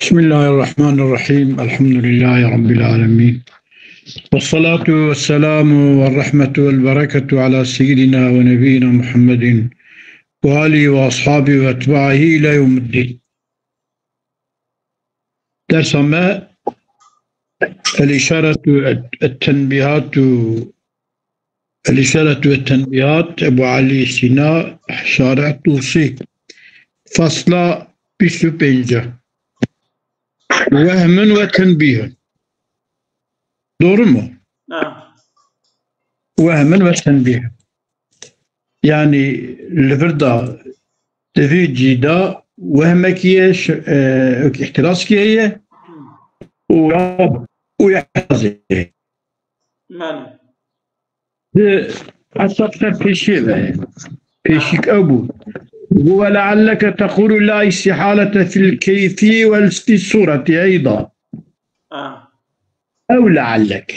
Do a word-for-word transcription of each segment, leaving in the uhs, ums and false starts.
بسم الله الرحمن الرحيم. الحمد لله رب العالمين. والصلاة والسلام والرحمة والبركة على سيدنا ونبينا محمد وآله وأصحابه وأتباعه إلى يوم الدين. Dersa me الإشارة التنبيهات الرسالة والتنبيهات، Ebu Elî Sîna, Şarih Tûsî. Fasla bîst û pênc. Wehmün ve tenbihün. Doğru mu? Ha. Wehmün ve tenbihün. Yani li vir de di vî cî de wehmekî ye, ş-, e, wek îhtirazkî heye û ya, û ya Belê. Di esas ser pêşiyê ve. Pêşîk ew bû. Bû ve lealleke tequlu la istihalete fil keyfî ve fî sureti eyda. Ha. Ew lealleke.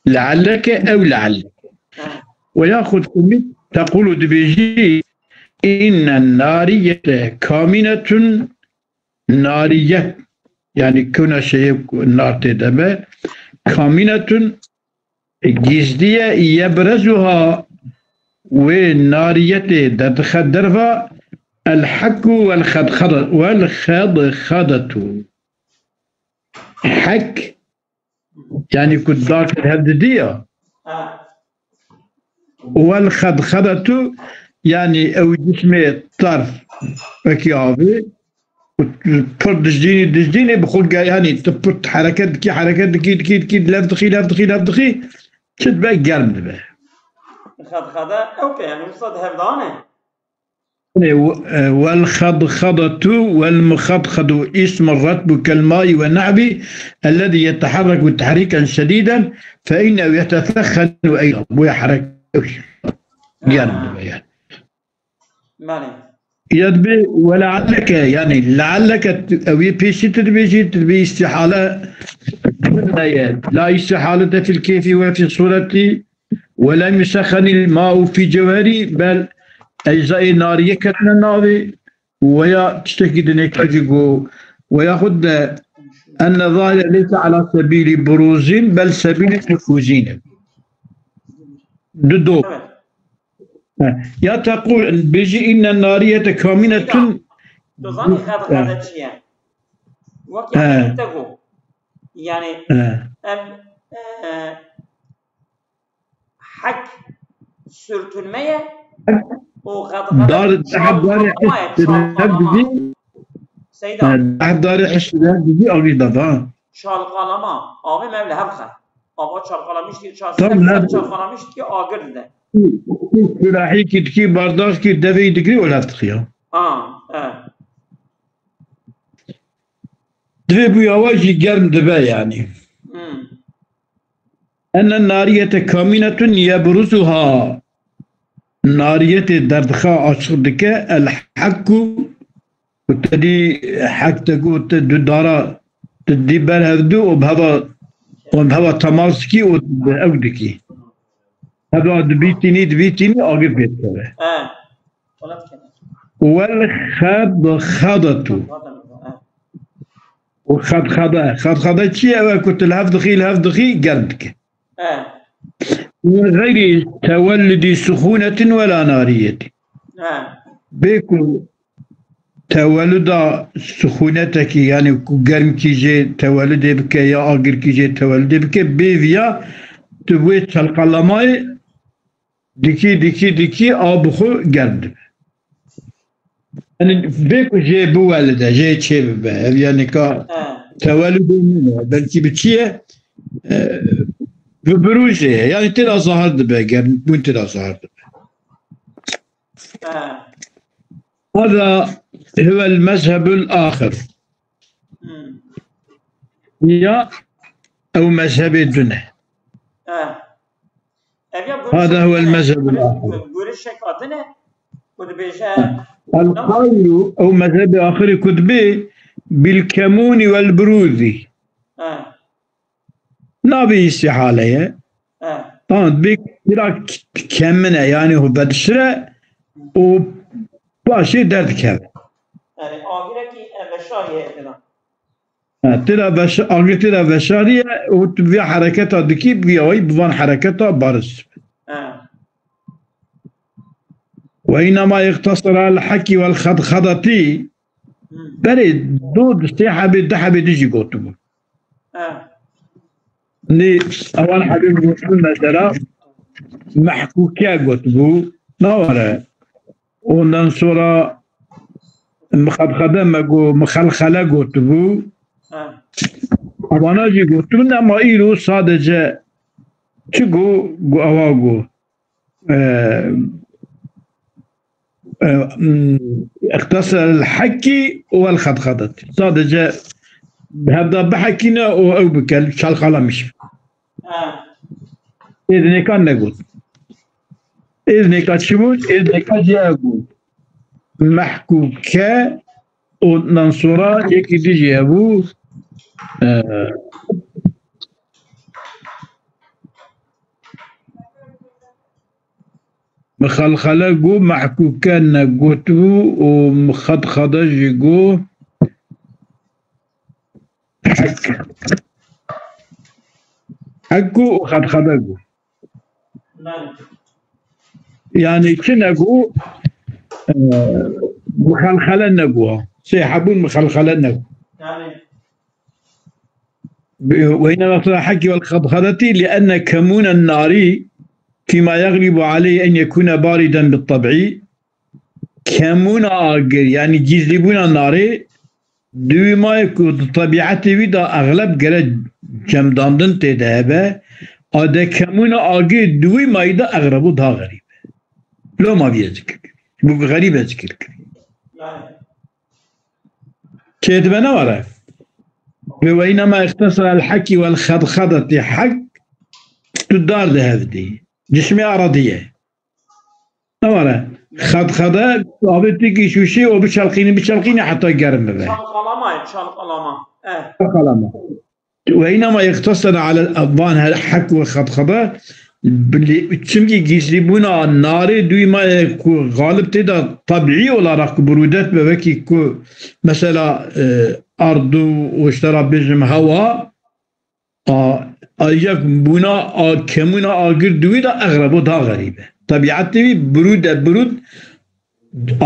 Lealleke ew lealleke. Ha. Ve yaxud umît tequlu dibêjî inne nariyete kamînetun nariyet. Yani kuna şeye nar tê de be. Kamînetun gizliye yebrezuha wê nariyetê derdixe derva el hekku wel xedxede-, wel xedxedetu. Hek, yani ku dak hev didî ya. Ha. Wel xedxedetu, yani ew cismê tar wekî avê, û pir dijdînî, dijdînî bi xwe ge-, yani tu pir hereket dikî, hereket dikî, dikî, dikî, lev dixî, lev dixî, lev dixî, çi dibe, germ dibe. Xedxede ew ke yani wisa di hevdane. Yani, e, wel xedxedetu, wel muxedxedu ismu ratbu kel maî ve nahbi ellezî yeteherreku tehriken şedîden fe innehu yetesexxenu eyda. Bu ya hereket germ dibe yani. Belê. Ya dibe ve lealleke, yani lealleke ew yê pêşî tu dibêjî, tu dibê îstîhale neye. La îstîhalete fil keyfî ve fî sureti ve lem yusexxenil ma'u fî cewherî bel eczayê nariyê ketine navê. Weya tiştekî dinê kecî got, weya xwe de enne zahire leyse ala sebîlî burûzîn bel sebîlî nufûzîn e. Di do. Evet. He. Ya tequl, bêjî inne nariyete kamînetun. Tu zanî xedxede çi ye? Wek He. yani te got. Yani He. em e, hek sürtünme ye. O xedxede Dar, daha dar çalkalama ye, hesdine çalkalama. bizi, Seyda. he, daha dar hesdine bizi agir da da. Çalkalama. Abi mevle hevxe. Ava çalkalamıştı, çarşı Tam ne- çalkalamıştı ki agir de. Sülahî kitkî, bardaxkî, deveyî digirî û lef dixiya. Ha, evet. Divê bûya wa jî germ dibe yani. Hmm. Enne nariyete kamînetun yebruzuha. Nariyetê derdixa, açıq dike, el hekku. Û te dî hek te got, te du dara, te dî ber hevdu û bi heva, û bi heva temas dikî û bi ew dikî. Heva dibîtînî, dibîtînî, agir pê dikeve. He. Wala dikeve. Wel xedxedetu. Zaten, he. Û xedxede. Xedxede çi ye? Ew e ku tu li hev dixî, li hev dixî, germ dike. He. Min xeyrî tewellidî sixûnetin wela nariyetin. He. Bê ku tewelluda sixûnetekî, yani ku germkî jê tewelludê bike ya agirkî jê tewelludê bike, bê viya tu wê çalkalamayê dikî, dikî, dikî, a bi xwe germ dibe. Yani bê ku jê biwelide, jê çê bibe. Ev yani ka He. tewelludê nîne. Belkî bi çi ye? E, bi birûjê ye. Yani têra zahir dibe, germbûn têra zahir dibe. He. Hada huwel mezhebul axir. Hmm. Ya ew mezhebê din e. He. Ev ya Hada huwel mezhebul axir. Görüş şek hatine. Ku dibêje. El qawlu, ew mezhebê axirî ku dibê bil kemûnî wel birûzî. He. Nabê îstîhale ye. He. Tamam, dibê kira k-, kemine, yani hu vedişire û paşê derdikeve. Yani agirekî ev Şahiyê dina. Ha, tira veş-, agir tira veşariye û tu vîya hereketa dikî, vîya wî bi van hereketa bariz. Ha. Ve înema îxtasara el hekî vel xedxedatî. Hmm. Berê do sê hebê, du hebê dijî gotibû. Ha. Nê, ewan hebê gotibû mesela mehkûke gotibû. Naware. Ondan sonra mixedxede me got, mixelxele gotibû. Ha. Evana jî gotibûn, ama îro sadece çi got, got, ewa got. E, e, m, îxtasar el hekî û el xedxedet. Sadece hevda bihekîne û ew bike, çalkalamış. Ha. Êdinêka negot. Êdinêka çi bû? Êdinêka jî ev bû. Mehkûke, ondan sonra yekî dî jî hebû. E, mixelxele got, mehkûke negotibû û mixedxede jî got. Hek. Hek û xedxede got. Belê. Yani çi nego? E, mixelxele nego. Sê hebûn mixelxele nego. Yani. وإنما اختار الحكي والخضخضة لأن كمون النار فيما يغلب عليه أن يكون باردا بالطبع. Kemûna agir, yani gizlîbûna narê, di wî mayê ku di tebîetê wî de exleb gere cemdandin tê de hebe, a de kemûna agir di wî mayî de exrebo daha xerîb e. Loma vîye zikir kir. Bu xerîb e zikir kir. Çêdibe ne were? Ve ve înema îxtesara el hekî vel xedxedetî, hek tu dar de hevdî. Cismê aradî ye. Ne were? Xedxede, avê têkî şûşê û biçelqînî, biçelqînî heta germ bibe. Çalkalama ye, çalkalama. Eh. Çalkalama. Ve înema îxtesara alel van hek ve xedxede, çimkî gizlîbûna narê dûyî ma ye ku xalib tê de tebîî olarak ku birûdet be, wekî ku mesela, e, ard û, û işte ra bêjim hewa, a, ancak bûna, a, kemûna agir di wî de exrebo daha xerîb e. Tebîetê wî birûd e, birûd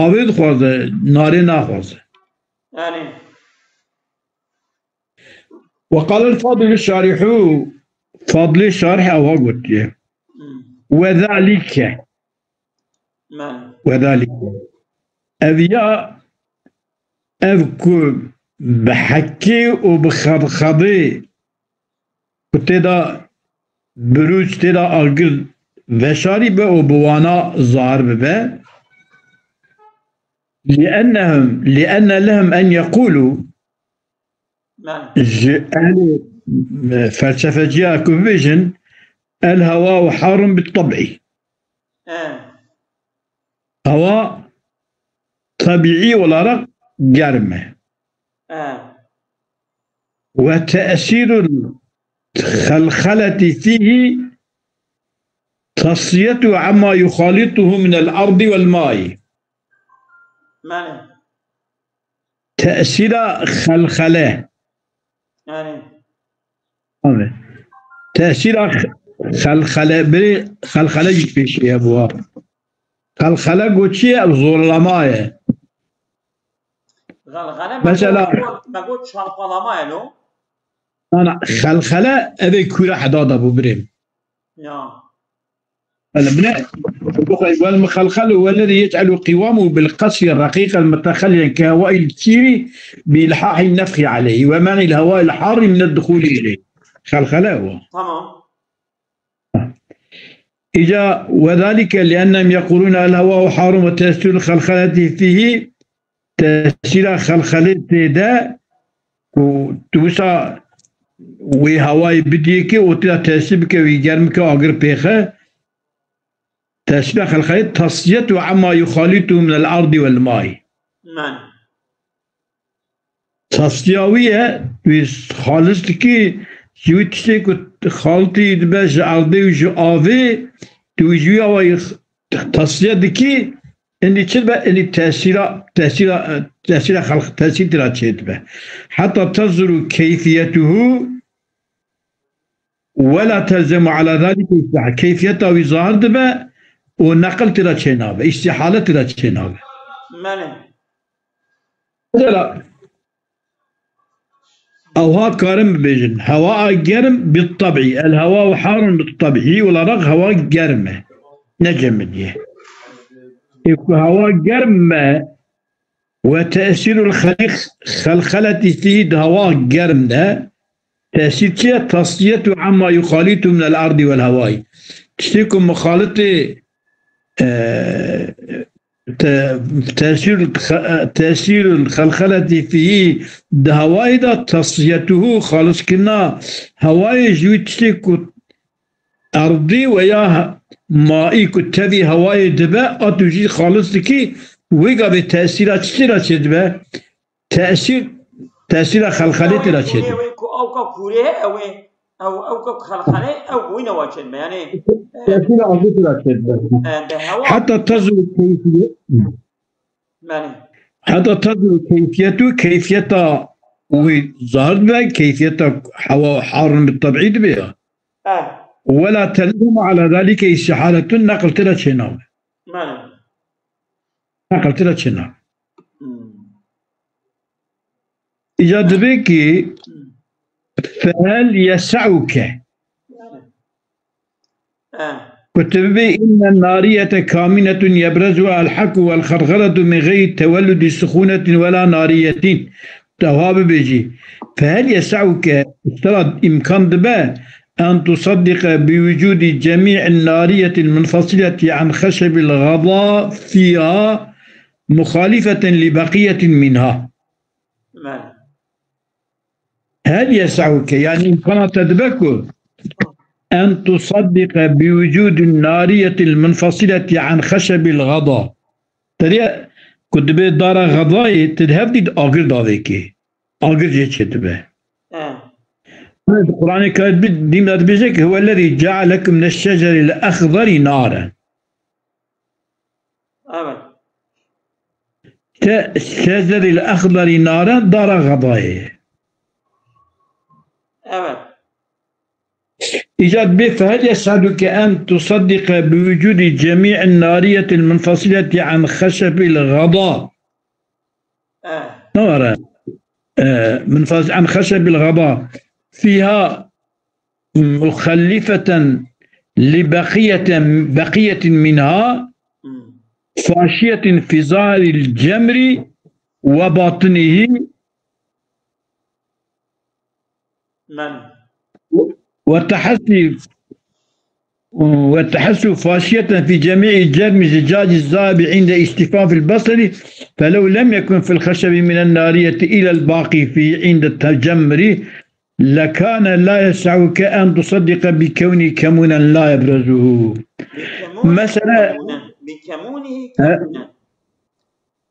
avê dixwaze, narê naxwaze. Yani. Ve qal el Fadil Şarihû, Fadilê Şarih ewa gotiye. Hmm. Ve zalike. Me. Ve zalike. Ev ya, ev ku bi hekê û bi xedxedê ku tê de birûç, tê de agir veşarî be û bi wana zar bibe. لأنهم، لأن لهم أن يقولوا. Belê. Ji ehlê, e, felsefeciya ku bibêjin, el hewâ harun bi tebî. E. Hewa tebîî olarak germ e. E. Ve tesîrul xelxeleti fîhî tasliyetu amma yuxalituhu minel ardi vel maî. Belê. Tesîra xelxele. Yani. Abi. Tesîra x-, xelxele, biri xelxele jî pêşiye bû. Xelxele goçiye, ev zorlama ye. Xelxele mesela, me got, me got çalkalama ye lo. Ana, xelxele evê kûra heda de bû birêm. Ya. Hele bine, والمخلخل هو الذي يجعل قوامه بالقصي الرقيق المتخلل كهواء الكير بإلحاح النفخ عليه ومنع الهواء الحار من الدخول إليه. Xelxele o. Tamam. Îca وذلك لأنهم يقولون الهواء حار وتأثير الخلخلة فيه tesîra xelxelê tê de ku tu wisa wê hewayê bidiyê ke û tê de tesîr bike, wî germ bike, agir pêxe. Tesîra xelxelê tasliyetu amma yuxalituhu minel ardi vel maî. Man. Tasliya wî ye, wî xalis dikî, ji wî tiştê ku xaltî dibe ji erdê û ji avê, tu wî ji wî awayî tasliye dikî, Îndî çi dibe? Îndî tesîra, tesîra, tesîra xelq, tesîr tira çêdibe. Heta tezuru keyfiyetuhu ve la telzemu ala zalike istiha. Keyfiyeta wî zahir dibe û neqil tira çênabe, istihale tira çênabe. Mene. Mesela, ewha karin bibêjin, hewa germ bi tabî, el hewa harun bi tabî, olarak hewa germ e. Ne cemidî ye. Ê ku hewa germ e, ve tesîrul xelîx-, xelxeletî fî di hewa germ de, tesîr çi ye? Tasliyetu amma yuxalîtu minel ardî vel hewayî. Tiştê ku muxalitê, e, te-, tesîr xe-, tesîrul xelxeletî fî di hewayê de tasliyetuhu xaliskirina hewayê ji wî tiştê ku erdî veya he-, maî ku tevî hewayê dibe, a tu jî xalis dikî, wê gavê tesîra çi tê ra çêdibe? Tesîr, tesîra xelxelê tê ra çêdibe. Wê ku ewka kûrê he, ew ê, ew, ewka xelxelê, ew wî newa çêdibe. Yani, e, tesîra erdî tê ra çêdibe. E, de hewa. Heta tezû keyfiyet. Yani. Heta tezû keyfiyetu, keyfiyeta wî zahir dibe, keyfiyeta hewa harun bi tebî dibe ya. Eh. Wela telzemu ala zalike istihaletun, neql tira çênabe. Mane. Neql tira çênabe. Hmm. Îca dibe ki, hmm, fehel yes'uke. Eh. Ku tu bibê inne nariyete kaminetun yebrezu el haku vel xerxeretu min geyri tewelludi suxunetin wela nariyetin. Dewa bibêjî. Fehel yes'uke, îstira îmkan dibe, en tusaddiqe bi wucudi cemî'in nariyetil munfasileti an xeşebil gada fiha muxalifeten li beqiyetin minha. Mane. Hel yes'uke, yani îmkana te dibe ku en tusaddiqe bi wucudin nariyetil munfasileti an xeşebil gada. Teriye ku dibe dara gadayê, tu di hev dî agir davêkê. Agir jê çêdibe. He. Kur'anê Kerim dîm de dibêje ki, "Huvellezî ceale lekum mineş şeceril exderi naren." Evet. Te şeceril exderi naren dara gadayê. Evet. Îcad bê fehel yes'uke en tusaddiqe bi wucudi cemî'in nariyetil munfasileti an xeşebil gada. Eh. Ne var? E, munfas-, an xeşebil gada. Fiha muxallifeten li beqiyeten, beqiyetin minha, hmm, faşiyetin fi zahiril cemri ve batinihi. Men. وتحسي، وتحسه فاشية في جميع جرم زجاج الذهب عند اشتفاف البصر، فلو لم يكن في الخشب من النارية إلى الباقي في عند التجمر، لكان لا يسعك أن تصدق بكونه كمونا لا يبرزه. بكمونه مثلًا، كمونا. بكمونه ها؟ كمونا.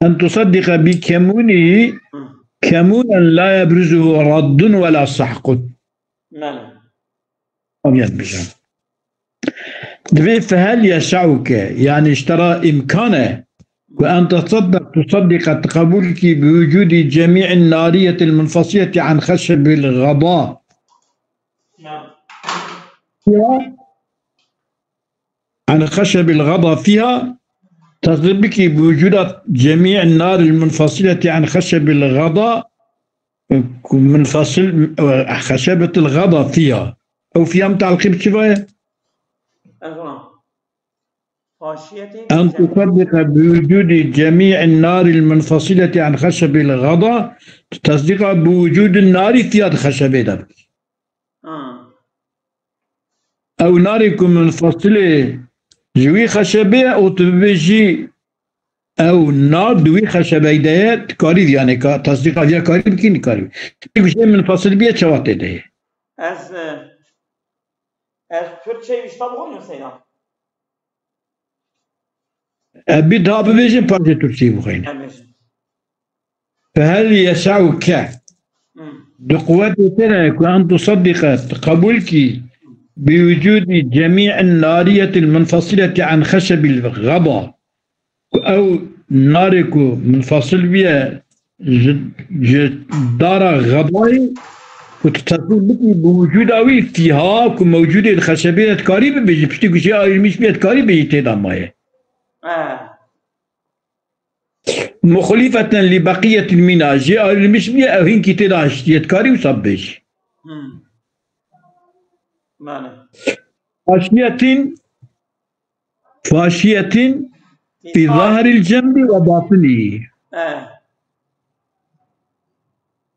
أن تصدق بكمونه، hı, كمونا لا يبرزه رد ولا سحق. Mele. Ev yek bijan. Divê fehel yeşa'uke, yani ji te re îmkan e ku en tesaddiq, tusaddiqe, tu qebûl kî bi wicûdî cemî'in nariyetil munfasileti an xeşebil gada. Ya. Ya. An xeşebil gada fiha, tasdîq bikî bi wicûda cemî naril munfasileti an xeşebil gada, ku munfasil, xeşebetil gada fiha. Ew fiha mutaleqî bi çi ve ye? Erdoğan. Faşiyeti. En tusaddiqe bi wicûdi cemî naril munfasileti an xeşebil gada, tu tasdîqa bi wicûdi narî fiha di xeşebê de bikî. Ha. Ew narê ku munfasilê ji wî xeşebê ye û tu bibêjî ew nar di wî xeşebeyî de ye, tu karî vî yanê ka, tasdîqa vîya karî bikî, nikarî. Tê ku jê munfasil bîye, çawa tê de ye? Ez, e, ez Türkçe wî ji te bixwînim seyda. E, bî daha bibêjin, paşê Tirkçeyî bixwîne. Em bêjin. Fehel yeşa'uke. Hmm. Di quwetê te de ku en tusaddiqe, tu qebûl kî, bi wicûdî cemî'in nariyetil munfasileti an xeşebil gada. Ku ew narê ku munfasil bûye ji, ji dara xebayê, ku tu tesîr bikî bi wicûda wî, fîha ku mewcûdê li xeşebê ye, dikarî bibêjî, piştî ku jê ayrılmış bûye, dikarî bêjî tê de maye. Eh. Muxlîfeten li beqiyetil mîna, jê ayrılmış bûye, ew hinkî tê de hiştiye, dikarî wisa bibêjî. Hmm. Bale. Faşiyetin, faşiyetin fi zahiril cemri ve batinihi. Eh.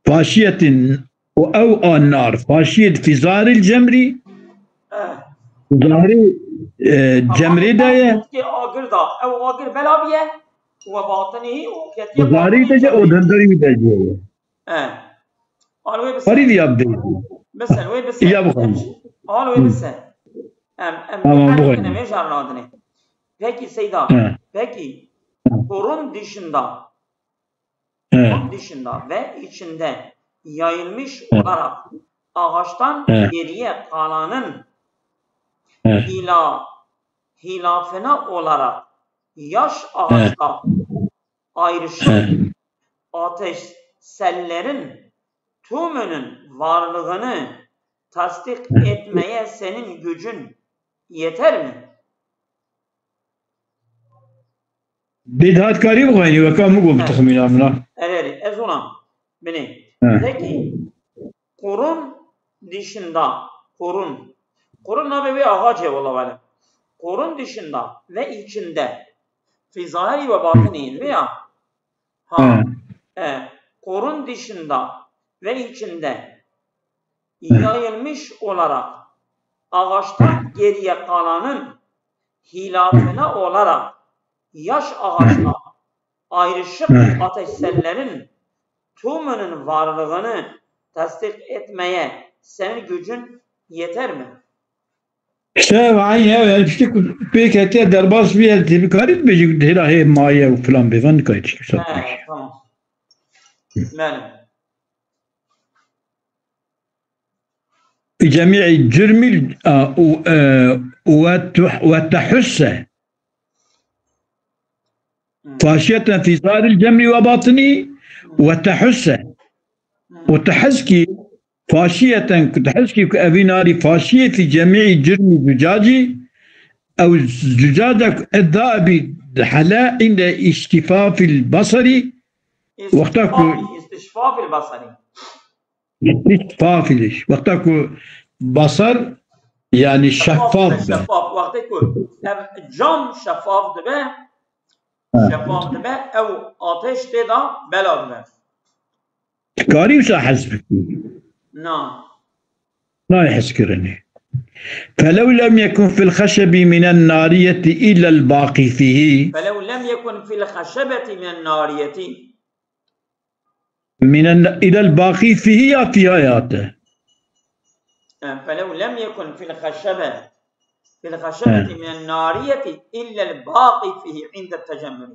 Faşiyetin, û ew a nar, faşiyet fi zahiril cemri, Eh. zahirê, e, Tamam, cemrê de ye. Kê agir da, ew agir bela biye, we batinihi û ketiye Zahirê de ye, û dindirî de ye. Eh. Al wê bise. Parî diya bê. Bise, wê bise. Ya bixwîn. Al wê Hı. bise. Em, em Tamam, bixwîn. Em vê jar nadine. Peki Seyda, He. peki He. Qurun dışında, He. Qurun dışında ve içinde yayılmış He. olarak ağaçtan He. geriye kalanın He. hila, hilafına olarak yaş ağaçta ayrışık He. ateşsellerin tümünün varlığını tasdik He. etmeye senin gücün yeter mi? Bê dihat karî bixwînî, weka min got bi He. texmîna min a. Erê, erê, ez ona. Binê. He. Peki, Qurun dışında, Qurun. Qurun navê wê axacê wala wele. Qurun dışında ve içinde. Fi zahiri ve batini, veya? Ha. He. E, Qurun dışında ve içinde He. yayılmış olarak ağaçtan geriye kalanın hilafına olarak yaş ağaçla ayrışık He. ateşsellerin tümünün varlığını tasdik etmeye senin gücün yeter mi? Şev aynî ev, yani, piştî ku pêk hetiye derbas bûye, tê bikarî dibêjî ku hêla hê maye û filan bê, van dikarî tiştî wisa He, bibêjî. Tamam. Bele. Bi cemî'î cürmî, a, û, e, û we tuh-, we tehusse. Hmm. Faşiyeten fî zaril cemrî we batinî Hmm. we tehusse. Hmm. Û tehiskî faşiyeten, ku tehiskî ku evî narî faşiyê fî cemî'î cürmî zucacî, ew zucaca ku edda ebî hele inde îştifafil basarî, wexta ku Îstişfafî, îstişfafil basarî. Îstişfafil, wexta ku basar, yani Şeffaf şeffaf dibe, be. Şeffaf. Wextê ku ev cam şeffaf dibe, Ha. şeffaf dibe, ew ateş tê de bela dibe. Dikarî wisa hez bikî? Na. Nayê hezkirinê. فلو لم يكن في الخشب من النارية إلا الباقي فيه. فلو لم يكن في الخشبة من النارية. من الن-، إلى الباقي فيه ya fîha hate. E, فلو لم يكن في الخشبة، في الخشبة He. من النارية إلا الباقي فيه عند التجمر.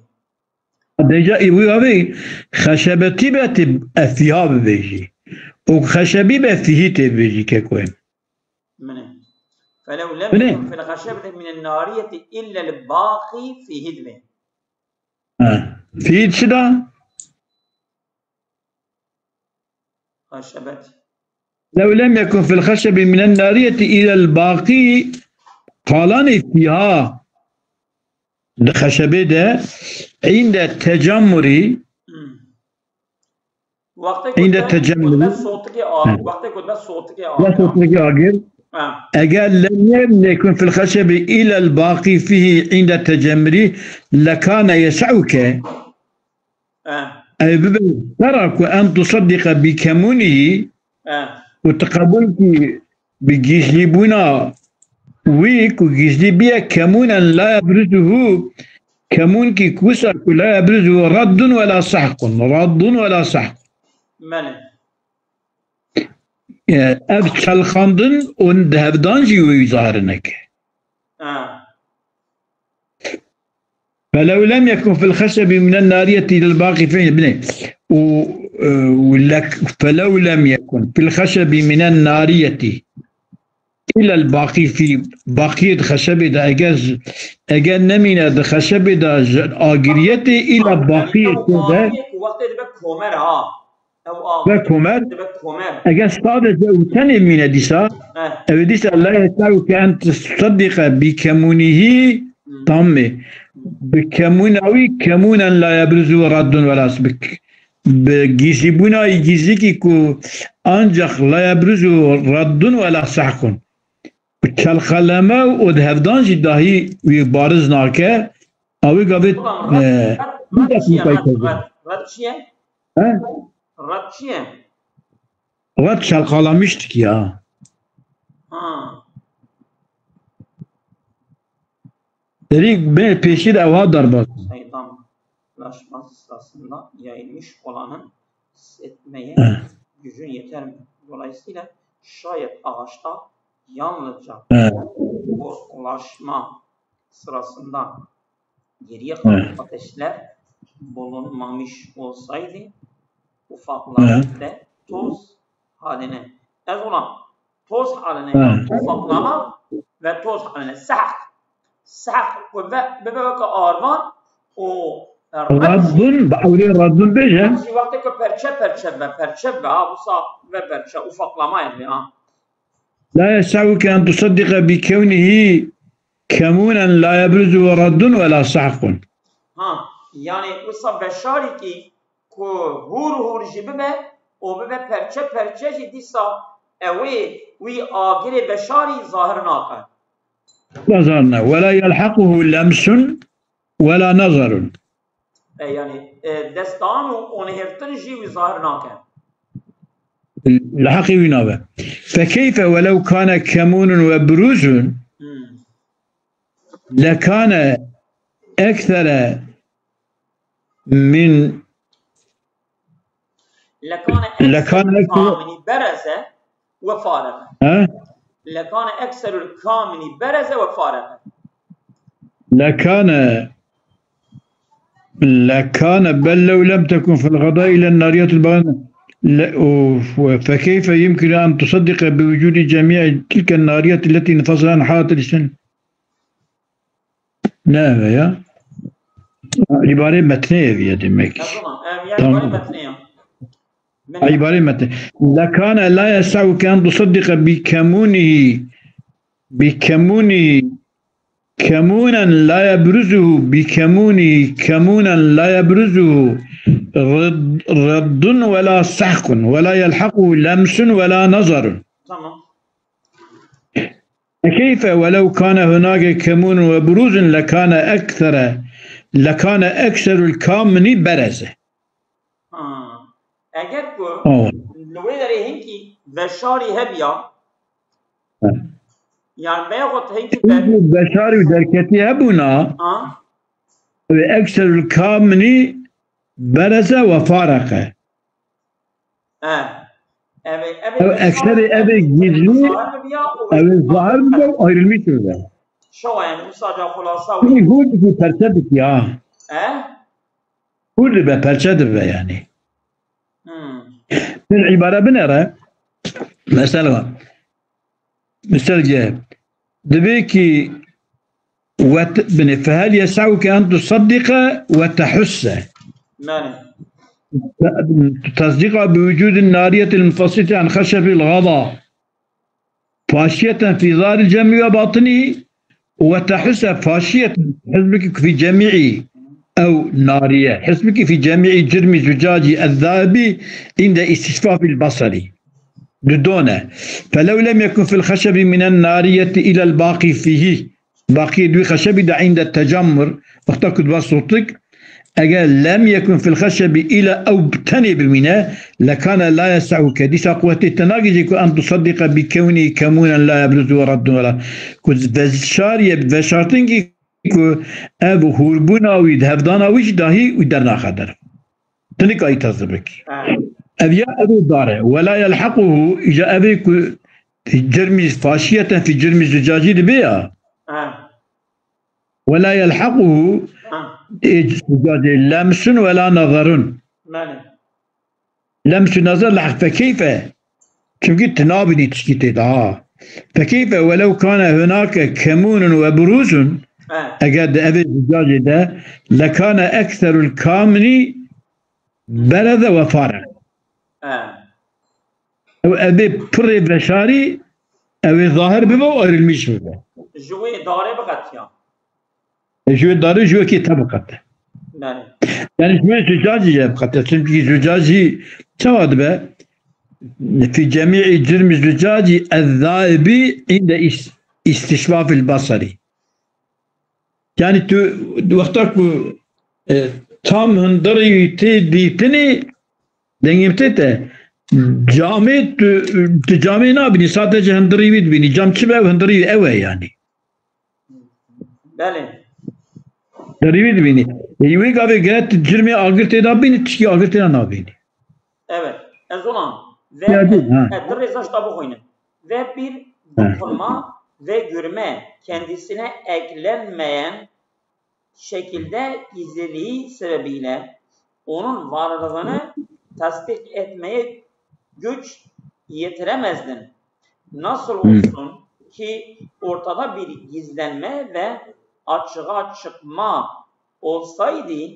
Deca î wî avê xeşebetî be tê efîha bibêjî. Û xeşebî be fîhî tê bibêjî keko em. Min e. فلو لم Min e. يكن في الخشبة من النارية إلا الباقي فيه dibe. Ha. Fîhî çi da? Xeşebet. لو لم يكن في الخشب من النارية إلى الباقي, qalanê fîha di xeşebê de, عند التجمر, Hmm. Wextê ku Inde te, tecemmülü. Ku te sotikê a-, He. wextê ku te sotikê Ya agir. sotikê agir. Ha. Eger لم يكن في الخشب إلا الباقي فيه عند التجمر لكان يسعك. Eh. Ew bibe sera ku en tusaddiqa bi kemûnî Eh. û tu qebûl kî bi gîzlîbûna wî ku gîzlî biye kemûnen la yebruzuhu, kemûnkî ku wisa ku la yebruzuhu reddun we la sehqun, reddun we la sehqun. Belê. E, ev çelxandin û di hevdan jî wê zahir neke. Ha. فلو لم يكن في الخشب من النارية إلى الباقي فيه, binê. û, e, û lek-, فلو لم يكن في الخشب من النارية Îlel baqî fî, baqiyê di xeşebê de, eger, eger nemîne di xeşebê de ji agiriyetê, îla baqiyê tê de. Wextê dibe komer ha. Ew a. Ve komer, dibe komer. Eger sadece û tenê mîne dîsa, eh, ew ê dîsa la yese'uke en tusaddiqe bi kemunihî, hmm, tammê. Bi kemûna wî, kemûnen la yebruzu reddun ve la s-, bi, bi gizlîbûna wî gizlîkî ku ancak la yebruzu reddun ve la sehkun. Çelqeleme û di hevdan jî dahî wî bariz nake, a wî gavê, ulan, e, red, red çi ye? Red, red, red çi ye? He? Red çi ye? Red çalkalamıştık ya. Ha. Derî bê pêşî de ew hat derbas. Saydam ulaşması sırasında yayılmış olanın hissetmeye, he, gücün yeter mi? Dolayısıyla şayet ağaçta yalnızca, he, ulaşma sırasında geriye kalan, he, ateşler bulunmamış olsaydı, ufaklar, he, ve toz haline. Ez ona toz haline, he, ufaklama ve toz haline. Sehk. Sehk ve, ve, ve, ve arvan o Raddun, bi ewlê raddun bêje. Wextê ku perçe perçe ve, perçe ve, ha, wisa ve perçe, ufaklama yani, ha. La yese'uke en tusaddiqe bi kevnihi kemûnen la yebruzu ve reddun ve la sehkun. Ha, yani wisa veşarîkî ku hûr hûr jî bibe û bibe perçe perçe jî dîsa ew ê wî agirê veşarî zahir nake. Nazarne. Ve la yelhaquhu lemsun ve la nazarun. E, yani, e, destan û onhêrtin jî wî zahir nake. Li heqê wî nabe. Fekeyfe welew kane kemunun ve buruzun, hmm, lekane eksere min Lekane, lekane ekserul kamini bereze ve fareke. He? Lekane ekserul kamini bereze ve fareke. Lekane, lekane bel lew lem tekun fil gada ile nariyetul bayan. Le, û, fe keyfe yumkinu en tusaddiqe bi vucudi cemî tilke nariyet leti nifasile an halatil işin. Ne ev e ya? Îbarê metnê ev ye demek. Tamam. Ev yani, tamam, metnê ya. Îbarê metnê. Lekane la yese'uke en tusaddiqe bi kemunihi, bi kemunihi, kemunen la yebruzuhu, bi kemunihi, kemunen la yebruzuhu, red-, reddun ve la sehkun, ve la yelhaquhu lemsun ve la nazarun. Tamam. Keyfe welew kane hunake kemunun ve buruzun lekane eksere, lekane ekserul kamini bereze. Ha. Eger ku, oh, li wê derê hinkî veşarî hebiya, he, yani veyahut hinkî ve-, hinkî veşarî û derketî hebûna, ha, ve ekserul kamini bereze ve fareke. He. Ev, ev, ev ekserê, ev gizlî, ev zahir bibe û ayrılmış bibe. Şewa yani, wisa ca xulasa wî. Hûr dikî perçe dikî ha. He? Hûr dibe, perçe dibe yani. Hmm. Bir îbare binere. Mesela, Misal ge, dibê ki wet-, binê, fehel yes'uke en tusaddiqe ve tehusse. Yani. Tasdiqa bi vucudin nariyetil munfasile an xeşebil gada. Faşiyeten fi zahiril cemî ve batini. وتحس فاشية حسبك في جميع أو نارية حسبك في جميع جرم زجاجي الذهبي عند استشفاف البصر. Dudone. فلو لم يكن في الخشب من النارية إلى الباقي فيه. Baqiyê di wî xeşebî de عند التجمر. Wexta ku dibe sotik, Eger lem yekun fil xeşebî îla ew bi tenê bimîne, lekane la yese'uke, dîsa quwetê te nagihîje ku en tusaddiqe bi kewnî kemûnen la yebruzu ve reddun ve la, ku veşariyê, veşartinkî ku ev hûrbûna wî, di hevdana wî jî dahî wî dernaxe der. Tu nikarî tezir bikî. Ha. Ev ya ev ê dar e. Ve la yelhequhu, îca ev ê ku cirmî faşiyeten fî cirmî zucacî dibe ya. Ha. Ve la yelhaquhu, ha, e, lemsun ve la nazarun. Belê. Lemsun nazar lehq fe keyfe. Çimkî tu nabînî tişkî tê de ha. Fekeyfe welew kane hunake kemunun ve buruzun, He. Eger di evê zucacê de lekane ekserul kamini bereze ve fare. He. Ew evê pirê veşarî, ew ê zahir bibe û ayrılmış bibe. Ji wê darê biqetiya. E, ji wê darê ji wekî te biqete. Belê. Yani ji wê zucacî jî biqete. Çünkü zucacî çawa dibe? Fi cemî'i cirmi zucacî ez-zaibi inde is-, istişfafil basarî. Yani tu wexta ku, e, tam hundirî wî tê dîtinê, dengê min tê te, camê tu, tu camê nabînî, sadece hundirî wî dibînî. Cam çi be, ew hundirî wî ew e yani. Belê. Hundirî wî dibînî. E, wê gavê gere tu cirmê agir tê de bînî, tişkî agir tê de nabînî. Evet. Ez ona. Ve Ya değil, ha. Evet, bir rêza ji te bixwînim. Ve bir Ha. dokunma ve görme kendisine eklenmeyen şekilde gizliliği sebebiyle onun varlığını tasdik etmeye güç yetiremezdin. Nasıl Hmm. olsun ki ortada bir gizlenme ve açığa çıkma olsaydı,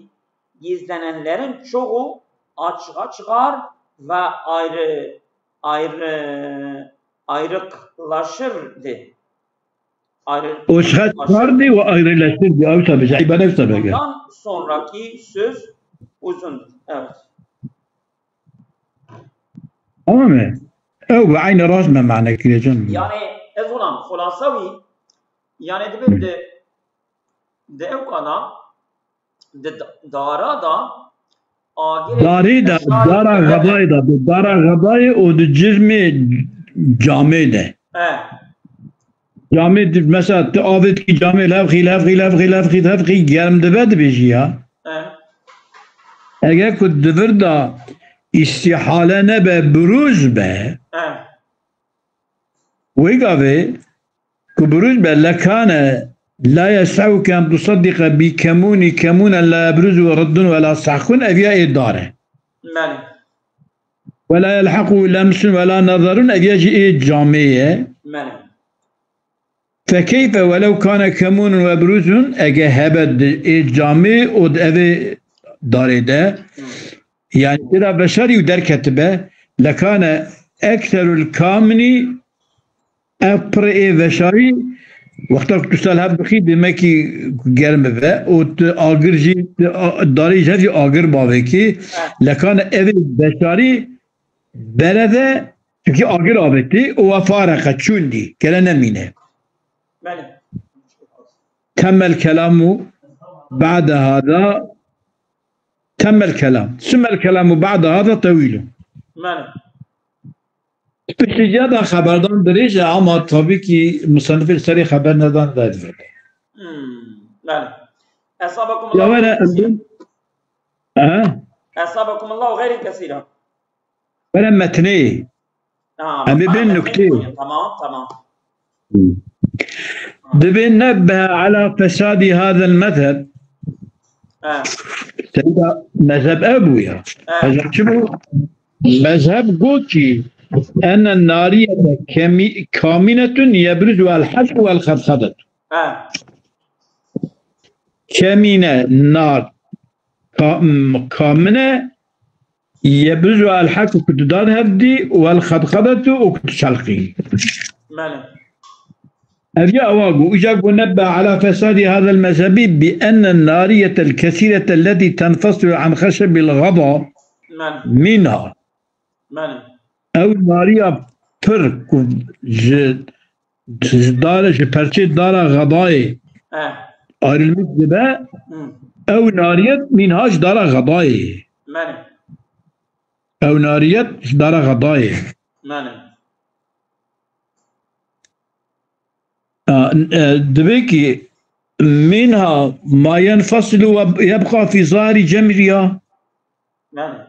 gizlenenlerin çoğu açığa çıkar ve ayrı, ayrı, ayrıklaşırdı. Ayrı-, O şiqet aşırı. Kardi ve ayrılaştırdı. Ew tabi, caibe ne tabi. Bundan sonraki söz uzundur. Evet. Tamam mı? Ew bi aynı rast me mane kireceğim. Yani, ez ulan, xulasa wî, yani, dibe de, de ew kadar, di da-, dara da agirê Darê de, şarê dara de. Xedayê de, di dara Xedayê û di cirmê camê de. E. Camê di, mesela tu avê dikî camê levxî, levxî, levxî, levxî, levxî germ dibe dibêjî ya. E. Eger ku di vir de îstîhale nebe, birûz be, E. Wê gavê ku birûz be, lekane la yes'uke en tusaddiqe bi kemûnî kemûnen la yebruzu reddun ve la sehkun, ev ya ê dar e. Belê. Ve la yelhequ lemsun ve la nezerun, ev ya jî ê camê ye. Belê. Fekeyfe welew kane kemûnun ve birûzun, ege hebe di ê camê û di evê darê de, Hı. Yani tê de veşarî û derketibe, lekane ekserul kamini, ev pirê ê veşarî, wexta ku tu sal hev dixî, demekî germ bibe û tu agir jî, tu a-, darê jî hev jî agir bavêkî, Ha. Lekane evê veşarî bereze, çünkü agir avêtî û we fareqe çûn dî, gere nemîne. Belê. Temel kelamu ba'de hada Temmel kelam. Sümmel kelamu ba'de hada tewîlun. Belê. Piştî ciya da xeberdan dirêj e, ama tabii ki musannifê li serê xeber nedan derdibe. Hmm, belê. Esabakumullah Ya were, xeyran kesîra. He? Esabakumullah xeyran kesîra. Were metnê. Ha, Em ê bak, bên ben nuktê. Tamam, tamam. Dibê nebbehe ala fesadî hazel mezheb. Ha. Seyda mezheb ev bû ya. Ha. Mezheb çi bû? Mezheb got ki enne nariyete kemi-, kaminetun yebruzu el haşu vel xedxedetu. Ha. Kemîne, nar, ka-, m-, kamine, yebruzu el haq, ku tu dan hevdî, wel xedxedetu, û ku tu çelqî. Belê. Ev ya ewa got, îca got nebbe ala fesadî hadel mezhebi bi enne nariyetel kesîretel letî tenfasilu an xeşebil gada Belê. Minha. Belê. Ew nariya pir ku ji, ji dara, ji perçê dara xedayê Eh. ayrılmış dibe, Hmm. ew nariyet minha ji dara xedayê. Belê. Ew nariyet ji dara xedayê. Belê. A, e, divê ki minha ma yenfasilu ve yebqa fî zahirî cemriya. Belê.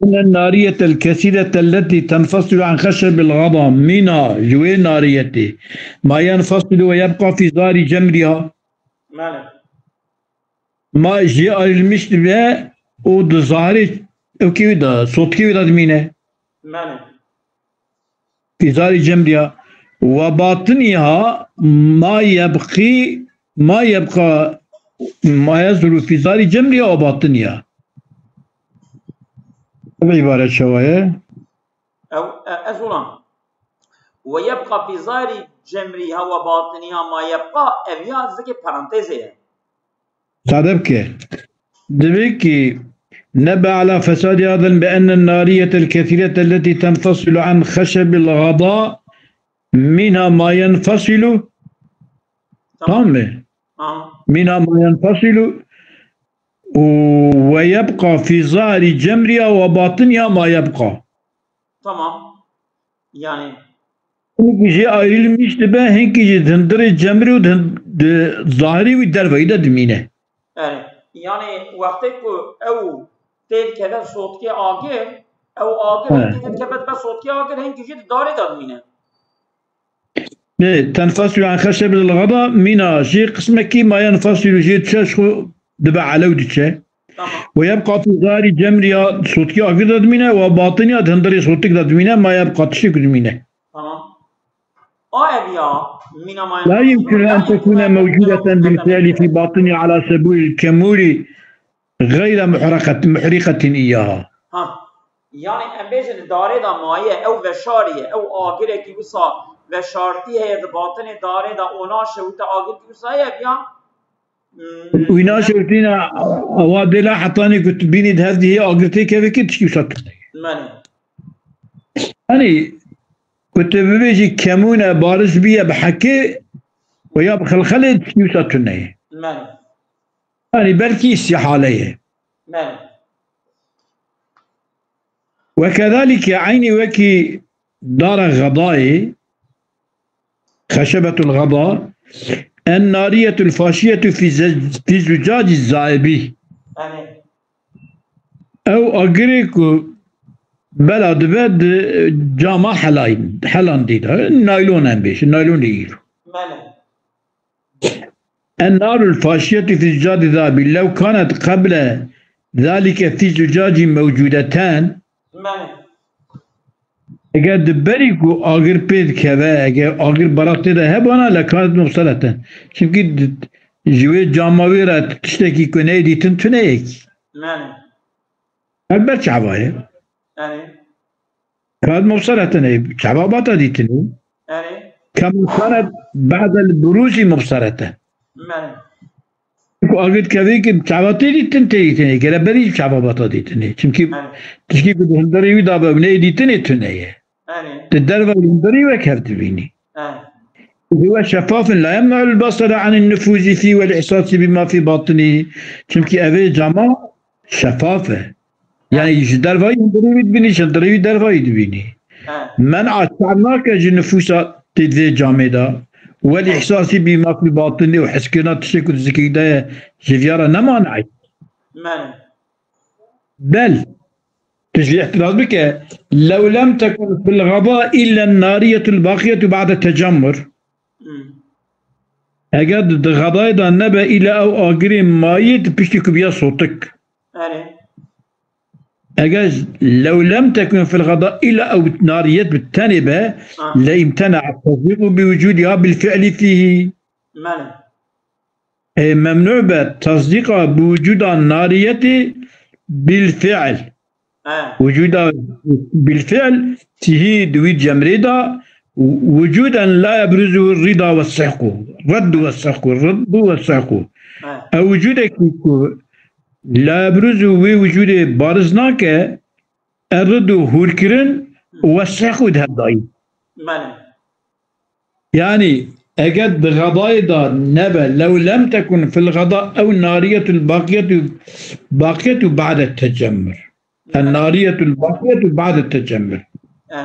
Enne nariyetel kesîretel letî tenfasilu an xeşebil gada. Minha, ji wê nariyetê. Ma yenfasilu ve yebqa fî zahirî cemriya. Belê. Ma jê ayrılmış dibe û di zahirê ewkê wê de, sotkê wê de dimîne. Belê. Fî zahirî cemriya. وباطنها ما يبقي، ما يبقى، ما يظهر في ظهر جمرها وباطنها. Ev îbare çawa ye? Ew, e, ez olan. ويبقى في ظهر جمرها وباطنها ما يبقى. Ev ya zikê parantezê ye. Sade bike. Divê ki نبه على فساد هذا بأن النارية الكثيرة التي تنفصل عن خشب الغضا منها ما ينفصل. Tamam. Tamam mı? Tamam. منها ما ينفصل و-، ويبقى في ظهر جمرها وباطنها ما يبقى. Tamam. Yani. Hinkî jî ayrılmış dibe, hinkî jî di hundirê cemrê û di hin-, di zahirê wî derveyî de dimîne. Yani, yani wextê ku ew tê dikeve sotkê agir, ew agir He. hinkî jî dikeve dibe sotkê agir, hinkî jî di darê de dimîne. Lê تنفصل عن خشب الغضا منها jê qismekî ما ينفصل jê diçe ji xwe dibe elew diçe. Tamam. ويبقى في ظهر جمرها sotkê agir de dimîne, وباطنها di hundirê sotik de dimîne, ما يبقى tiştê ku dimîne. Tamam. A ev ya, منها ما لا ينفصل أن تكون موجودة بالفعل في باطنها على سبيل الكمول غير محرقة، محرقة إياها. Ha. Yani em bêjin di darê de maye, ew veşarî ye, ew agirekî wisa veşartî heye di batinê darê de, ona şewite agirkî wisa heye ya. Hmm. Wî naşewitîne, ewa dê la hetanî ku tu bînî di hev dihê agir tê kevê kê tişkî wisa tune ye. Menê. Hani ku tu bibêjî kemûne bariz bîye bi hekê û ya bi xelxelê tişkî wisa tune ye. Menê. Hani belkî îstîhale ye. Menê. وكذلك eynî wekî dara xedayê, خشبة الغضا، النارية الفاشية في زج-، في زجاج الذهب. Menê. Ew agirê ku bela dibe di cama helay-, helandî de, naylon em bêjin, naylonê îro. Menê. النار الفاشية في زجاج الذهب لو كانت قبل ذلك في زجاج موجودتان. Menê. Eger di berî ku agir pê dikeve, eger agir bera tê de hebana, لكانت مبصرة. Çimkî di, ji wê cama wê re tiştekî ku neyê dîtin tune ye kî. Menê. Ev ber çava ye. Erê. كانت مبصرة, çava bata dîtinê. Erê. كما كانت بعد البروز مبصرة. Menê. Ku agir dikeve kî çava tê dîtin, tê dîtinê. Gere berî çava bata dîtinê. Çimkî Erê. tişkî ku di hundirê wî de be, neyê dîtinê tune ye. Erê. Di derve hundirî wek hev dibînî. Erê. هو شفاف لا يمنع البصر عن النفوذ فيه والإحساس بما في باطنه. Çimkî evê cama şefaf e. Yani ji dervayî hundirê wî dibînî, ji hundirê wî dervayî dibînî. He. Men'a çar nake ji nifûsa tê vê camê de. Wel îhsasî bî ma fî batinê û hezkirina tiştê ku di zikî de ye, ji viya re ne manayî. Menê. Bel, tu jî îhtiraz bike. Lew lem tekun fil gada illa nariyetul baqiyetu ba'de tecemmur. Hmm. Eger di, di gadayê de nebe îla ew agirê mayî di piştî ku biya sotik. Erê. Eger lew lem tekun fil gada îla ew nariyet bi tenê be, Ha. le imtena tasdîqu bi wucudiha bil fi'li fîhî. Menê. E, memnû be tasdîqa bi wucuda nariyetê bil fi'l. He. Wucuda bil fi'l tihî di wî cemrê de wucudan la yebruzu rida ve sihku. Reddu ve sihku. Reddu ve sihku. He. Ew wucudekî ku la yebruzu wê wucudê bariz nake, e rid û hûrkirin û ve sihku di hev dayî. Menê. Yani, eger di gadayê de nebe, lew lem tekun fil gada ew nariyetul baqiyetu, baqiyetu ba'de tecemmur. En nariyetul baqiyetu ba'de tecemmur. Eh.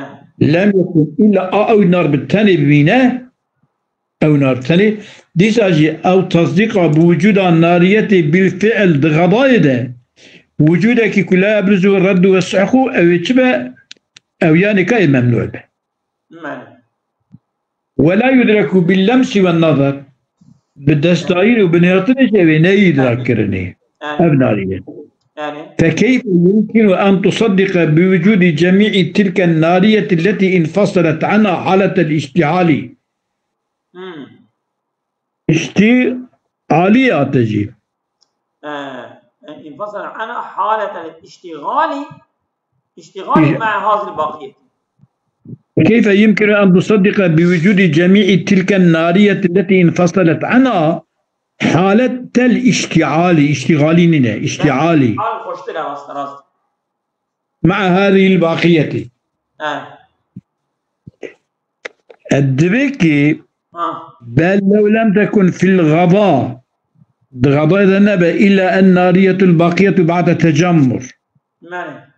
Lem yekun illa a ew nar bi tenê bimîne, ew nar tenê. Dîsa jî ew tasdîqa bi wucuda nariyetê bil fi'l di gadayê de, wucudekî ku la yebruzu reddu ve sihku, ew ê çi be? Ew yanî ka ê memnû be. Menê. Ve la yudreku bil lemsi ve nazar. Bi destayîn û bi nêrtinê jî ew ê neyê îdrak kirinê. Erê. Ev nariye. Yani. فكيف يمكن أن تصدق بوجود جميع تلك النارية التي انفصلت عنها حالة الاشتعال؟ Hmm. اشتعالي هاتجي. Ee, انفصل عنها حالة الاشتغال، اشتغال مع هذه الباقية. كيف يمكن أن تصدق بوجود جميع تلك النارية التي انفصلت عنها حالة الاشتعال؟ اشتغالي نينه، اشتعالي. Hal hoştur, rast, rast. مع هذه الباقية. Ha. الدبكي Ha. بل لو لم تكن في الغضاء، الغضاء إذا نبى إلا النارية الباقية بعد تجمر. Mene.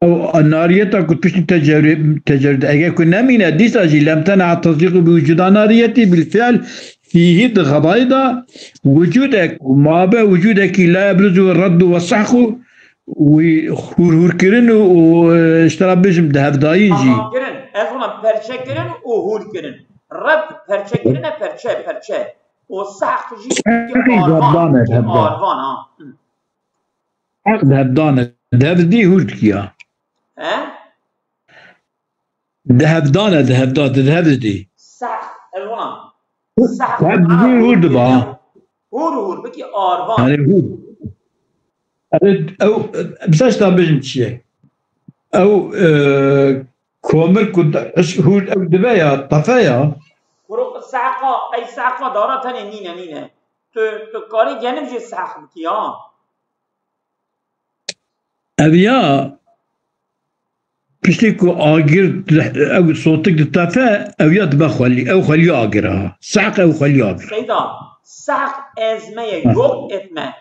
أو النارية كنت بشتي تجرد، تجرد. أجا كنا من ديس أجي لم تنع التصديق بوجود النارية بالفعل فيه غضايدا وجودك ما به وجودك لا يبرز الرد والسحق وهور هور كرن واشترى بجم دهف داين جي. Aha, kirin. Ez ona perçe kirin û hûr kirin. Red perçe kirine perçe, perçe. O sehq jî Sehqî arvan, zebdan e, zebdan. Arvan ha. Hı. Heq dihevdane, dihevdî hûr dikiya. He? Dihevdane, dihevda, dihevdî. Sehq, ez ona. Dihevdî hûr diba. Hûr hûr, bikî arvan. Yani hûr. Evet, ew, bize işte bejim çiye. Ew, e, komir ku da-, iş hûr ew dibe ya, tefe ya. Kuru sehqa, ey sehqa dara tenê nîne, nîne. Tu, tu karî genim jî sehq bikî ya. Ev ya, piştî ku agir, ew sotik ditefe, ew ya dibe xwelî, ew xwelî agir ha. Sehq ew xwelî agir. Seyda, sehq ezmeye, yok etme,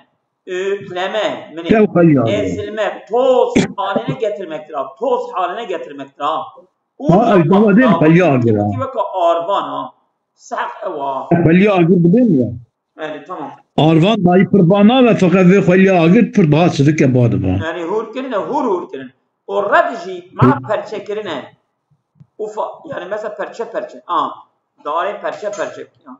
öğütleme, Ew xwelî agir. Ezilme, toz haline getirmektir ha. Toz haline getirmektir ha. Ha, ew dava değil, xwelî agir ha. Weke arvan ha. Sehq ew ha. Xwelî agir dibên ya. Yani tamam. Arvan dayî pir ba nabe, feqet vê xwelî agir pir daha sidike ba diba. Yani hûr kirine, hûr hûr kirin. O red jî ma perçe kirine. Ufa, yani mesela perçe perçe. Ha. Dare perçe perçe. Ha.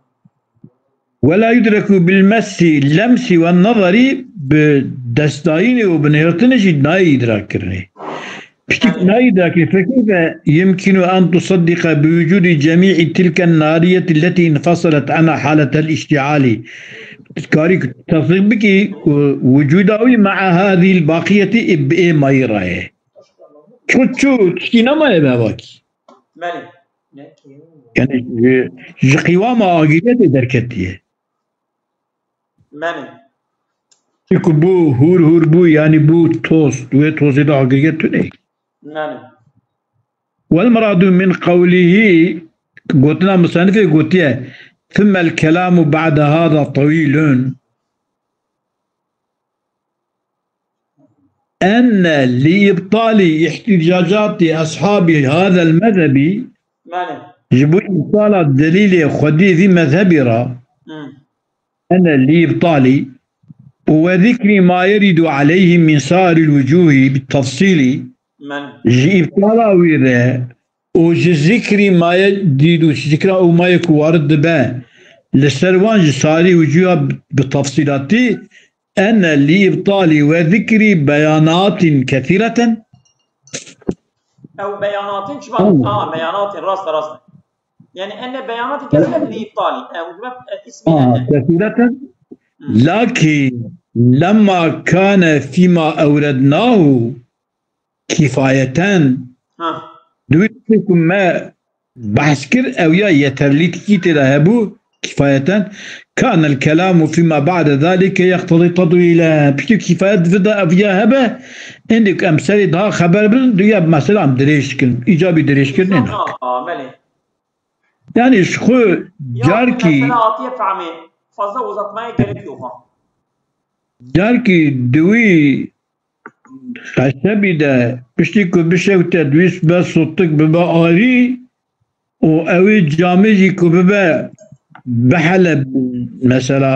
ولا يدرك بالمس، لمس والنظر، bi destdayînê û bi nihirtinê jî nayê îdrak kirinê. Piştî nayê îdrak kirinê, فكيف يمكن أن تصدق بوجود جميع تلك النارية التي انفصلت عنها حالة الاشتعال. Karî ku tesdîq bikî ku وجودا wî مع هذه الباقية bi ê mayî re ye. Çu, çu, tiştî nemaye bi hevakî. Belê. Yani ji, ji qîwama agiriyetê derketiye. Belê. Çi ku bû hûr hûr bû, yani bû toz, wê tozê de agiriyet tune. Belê. والمراد من قوله، gotina musannifê gotiye, ثم الكلام بعد هذا طويل. أن لإبطال احتجاجات أصحاب هذا المذهب، Belê. ji bo îbtala delîlê xwedî vî mezhebî re, Hı. أن لإبطال وذكر ما يرد عليه من سائر الوجوه بالتفصيل، Belê. ji îbtala wî re û ji zikrî maye dîd û zikra û maye ku warid dibe li ser wan ji sarî û cuya bi tefsîlatî, أن لإبطال وذكر بيانات كثيرة. Ew beyanatên çima? Tamam. Ha, beyanatên, rast, rast. Yani enne beyanatên kesiret li iptalî. Ew dibe, e, ismî آه، ne? كثيرة. لكن لما كان فيما أوردناه كفاية. Ha. Divê tiştê ku me behs kir, ew ya yeterlîkî tê de hebû, kifayeten. كان الكلام فيما بعد ذلك يقتضي تطويله. Piştî kifayet vida ev ya hebe, êndî ku em serê daha xeber bin, duya mesela em dirêj dikin, îcabî dirêjkirinê ne. Ha, belê. Yani ji xwe Ya, carkî, mesela hatiye fehmê, fazla uzatmaya gerek yok ha. carkî diwî xeşebî de piştî ku bişewte, dûst be sotik bibe arî û ew ê camê jî ku bibe bihele, mesela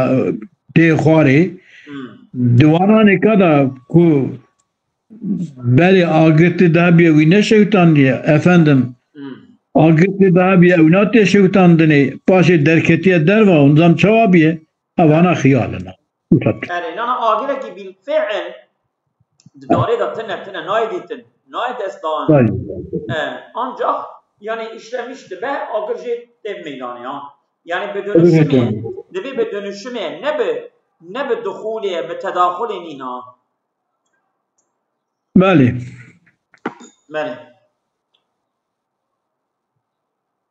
tê xwarê, Hmm. di wan anêka de ku berê agirtê dabiye wî neşewtandiye, efendim, Hmm. agirtê dabiye ew nate şewtandinê, paşê derketiye derva, hûn zam çawa biye? Evana xiyalina. Yani nana agirekî bil fiil Di darê de tine, tine, nayê dîtin, nayê destdan. Belê. E, ancak, yani, işlemiş dibe, agir jê tê meydanê, ha. Yani, bi dönüşümê, dibê bi dönüşümê, ne bi, ne bi duxulê, bi tedaxulê nîna. Belê. Belê.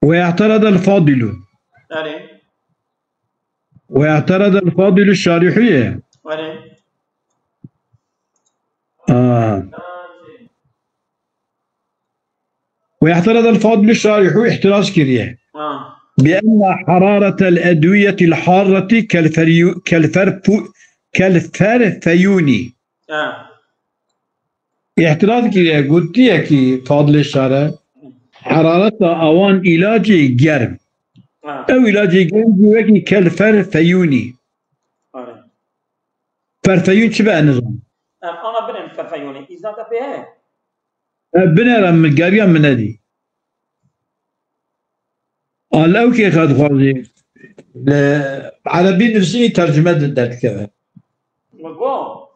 واعترض الفاضل. Belê. واعترض الفاضل الشارح. Belê. آه. واعترض الفاضل الشارح، احتراز kiriye. Ha. بأن حرارة الأدوية الحارة كالفريو-، كالفرفو-، كالفرفيون. Ha. احتراز kiriye, gotiye ki Fadilê Şare, herareta awan ilacê germ. Ha. Ew ilacê germ jî wekî kelferfeyûnî. Are. Ferfeyûn çi be, ez nizanim. Em ana binêrin ferfeyûnê. Îzna te pê heye? E, binêre, min geriya min nedî. A, li ewkê xwe dixwazî. Li erebî nivîsînî tercime di-, derdikeve. Min got.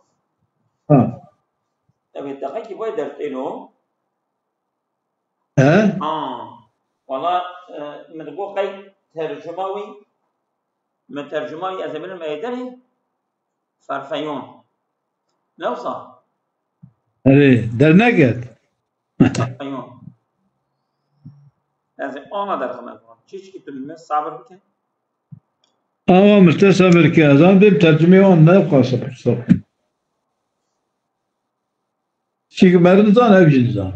Ha. Ew ê deqekî vay dertêno. He? Ha. Wala, e, min digot qey tercuma wî, min tercuma wî ez ê binim êderê. Ferfeyon. Ne wisa? Erê, derneket. Ferfeyon. Ez ê ana derxime. Çiçkî tu min sabir bike. Ama min te sabir ke. Ez an bêm tercumê wan ne xwe sabir, sabir. Çiçkî meriv zan, ev jî zan.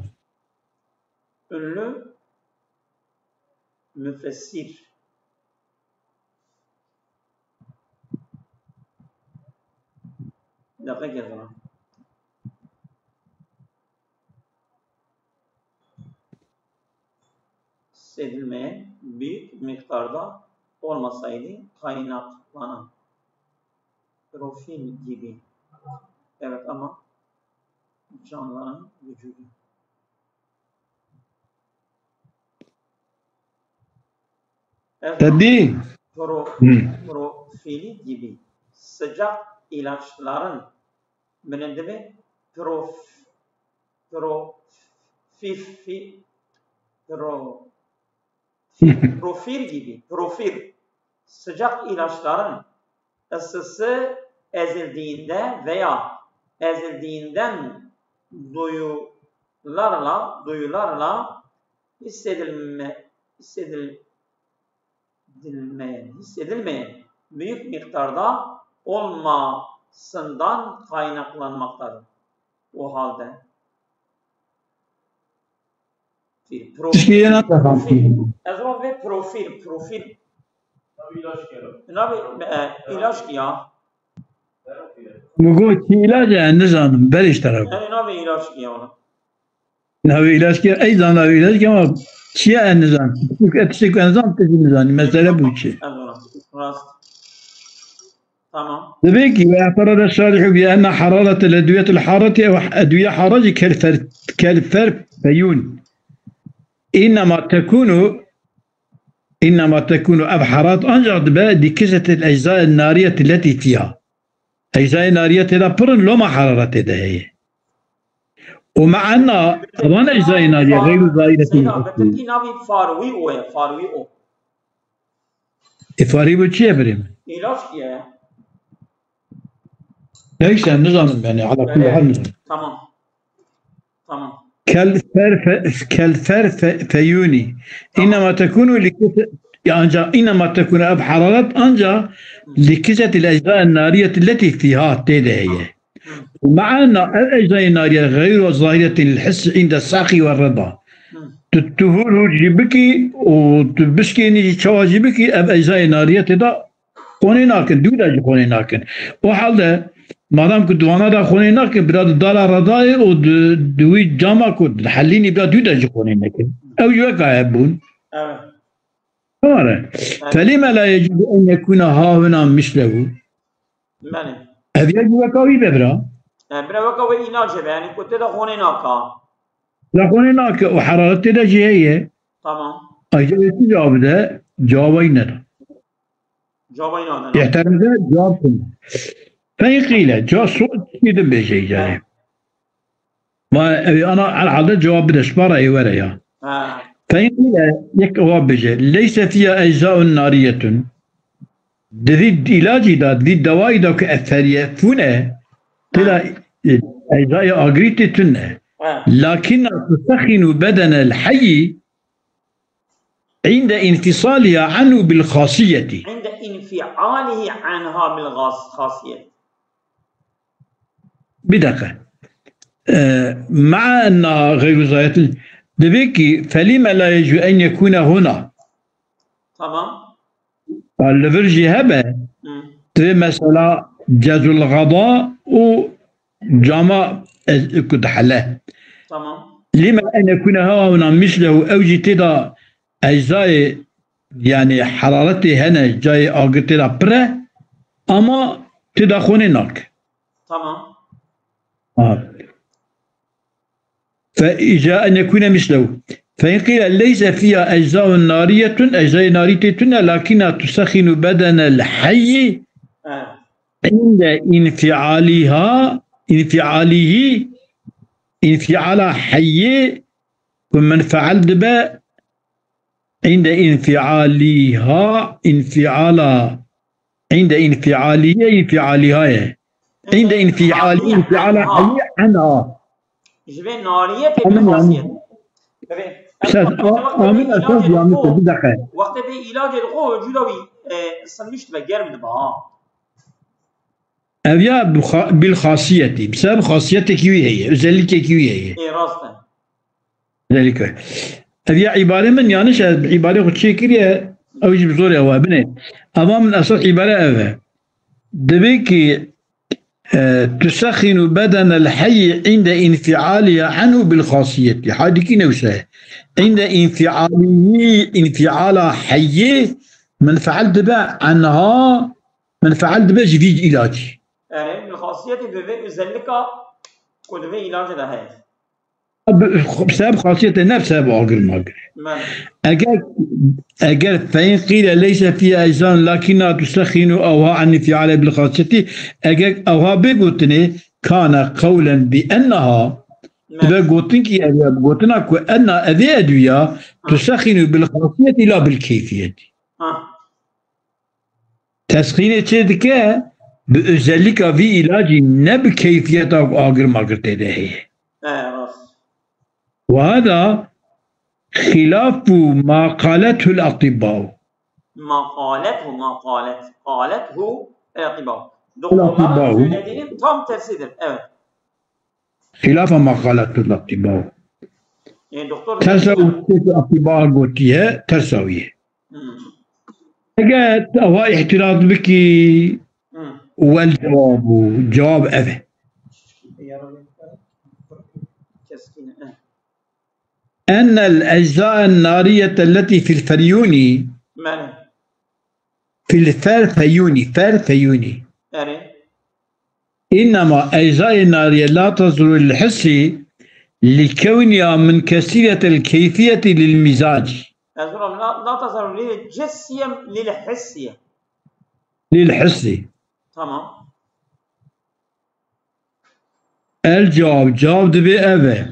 Ünlü müfessir. Deqekê xwe. Hissedilmeyen büyük miktarda olmasaydı kaynaklanan profil gibi. Evet, ama canlıların vücudu. Te dî? Pro-, Hı. Profili gibi sıcak ilaçların, bilindiği prof-, profifi-, pro-, profil gibi, profil, sıcak ilaçların ısısı ezildiğinde veya ezildiğinden duyularla, duyularla hissedilme-, hissedilmeyen, hissedilmeyen büyük miktarda olmasından kaynaklanmaktadır. O halde Fîr, profîl. Tişkî yê ne tefam kî. Ez wan vê profîl, profîl. Navê, e, îlaç kî ya? Min got, çi îlac e, nizanim, berê ji te re. Erê, navê îlaç kî ya? Navê îlaç kî ya? Ey zan navê îlaç kî ya, ama çi ye, ez nizanim. Tiştek, tiştek ez nizanim, tu jî nizanî. Mesele bû çi? Ez ona. Rast. Tamam. Dibê ki, واعترض الشارح بأن حرارة الأدوية الحارة, ew edwiya hara jî kelfer-, kelferfeyûn. إنما تكون، إنما تكون, ev hararet ancak dibe لكثرة الأجزاء النارية التي فيها. Eczayê nariyê tê de pir in, loma hararetê de heye. ومع أن, evan eczayê nariyê غير ظاهرة. Seyda, bi tirkî navê farwî o ye, farwî o. Ê farî bu çi ye birê min? Îlaç diye ya. Neyse, nizanim yani, ala kulli hal nizanim. Tamam. Tamam. Kel fer fe-, kel fer fe-, feyuni. Tamam. İnnema tekunu li kese-, ya ancak innema tekunu ev hararet ancak li kisetil ecza nariyet leti fiha tê de heye. Hı. Maana ev ecza nariye gayru zahiretin lil his inde saqi ve rida. Hı. Tu, tu hûr hûr jî bikî û tu bişkênî jî çawa jî bikî, ev ecza nariyetê de xonê nakin, dû de jî xonê nakin. O halde, madem ku di wana de xonê nakin, bira di dala redayê û di, di wî cama ku dihelînî bira dû de jî xonê nakin. Ew ji weka hebûn. Evet. Tamam. Evet. Felîme la yecûzu en yekûne hahuna mislehu. Belê. Ev yek ji weka wî be bira. E, bira weka wê îlacê be, yani ku tê de xonê naka. La xonê nake û heraret tê de jî heye. Tamam. Ayrıca çi cevabı de? Cevabı neda. Cevabı neda. Yehtereze cevap kin. Fe in qîle, ca so-, çi din bêje îcarê. Evet. Ma ew ana herhalde cevap bide, şmara ê were ya. Ha. Fe in qîle, yek ewa bêje, leyse fiha ecza'un nariyetun. Di vî îlacî de, di vî dewayî de ku ev feriyefûn e, tê de, e, eczayê agirî tê tune. Ha. Lakinna tusexînu bedenel heyî inde infisaliha anhu bil xasiyeti. Inde infialihi anha bil xas-, xasiyet. Bir dakika. Ee, مع أنها غير ظاهرة. Demek ki, فلم لا يجوز أن يكون هنا. Tamam. Ha, li vir jî hebe, Hı. Divê mesela cezul gada û cama ez-, ku dihele. Tamam. Lima en yekune hahuna mislehu, ew jî tê de eczayê, yani heraretê hene, cayê agir tê de pir e, ama tê de xonê nake. Tamam. Ha. Fe îca en yekûne mislehu. Fe in qîle leyse fîha ecza'un nariyetun, eczayê narî tê tune, lakîna tusekhînu bedenel heyyi Ha. inde înfialîha, înfialîhî, înfiala heyyi ku menfeal dibe, inde înfialîha, înfiala, inde înfialîye, înfialîha ye. Inde înfialî, înfiala heyî enha. Ji vê nariyetê Amin, bi xasiyet. Amin. Divê. Esas, Wextê a-, wextê Amin, vê esas ilacê yanlış dixwe, e, bir dakika. Wextê vê ilacê dixwe, vücuda wî, e, ısınmış dibe, germ dibe, ha. Ev ya bi xa-, bil xasiyetî. Bi sebeb xasiyetekî wî heye, özellikekî wî heye. Ê, rast e. Özellikle. Ev ya îbarê min yanlış e, îbarê xwe çêkiriye, ew jî bi zorê ew e. Binê. Ama min esas îbare ev e. Divê ki, e, tusekhînu bedenel heyyi inde înfialîha enhu bil xasiyetî. Hadîkî newse. Inde înfialîhî, înfiala heyyi, menfeal dibe enha, menfeal dibe ji vî îlacî. Yani, bil xasiyetî bi vê özellikle ku di vê ilacê de heye. Bi, bi sebeb xasiyetê ne bi sebeb agir magir. Belê. Eger, eger fe in qîle leyse fîha ecza'un lakînneha tusekhînu ew ha enî fiale bil xasiyetî, eger ew ha bê gotinê, kane qewlen bi enneha, Belê. Dibe gotin ki ev ya, gotina ku enna evê edwiya, Ha. Tusekhînu bil xasiyetî la bil keyfiyetî. Ha. Tesxînê çê dike, bi özellikka vî îlacî ne bi keyfiyeta ku agir magir tê de heye. E, rast. Wa hada xîlafu ma qalethul etibbau. Ma qalethu, ma qalet. Qalethu el etibbau. Doktorların söylediğinin tam tersidir. Evet. Xîlafa ma qaletul etibbau. Tersa û tiştê ku etiba gotiye, tersa wî ye. Hmm. Eger ewa îhtiraz bikî, Hmm. Wel cewabû, cewab ev e. Keskin, eh. Enel eczaen nariyete letî fil feryûnî. Belê. Fil fer feyûnî, fer feyûnî. Erê. Înnema eczayê nariye la tezhuru lil hissî li kewniya minkesîretel keyfiyetî lil mîzacî. Ez digotim, la, la tezhuru lil cissî em lil hissî. Lil hissî. Tamam. El cewab, cewab divê ev e. Evet.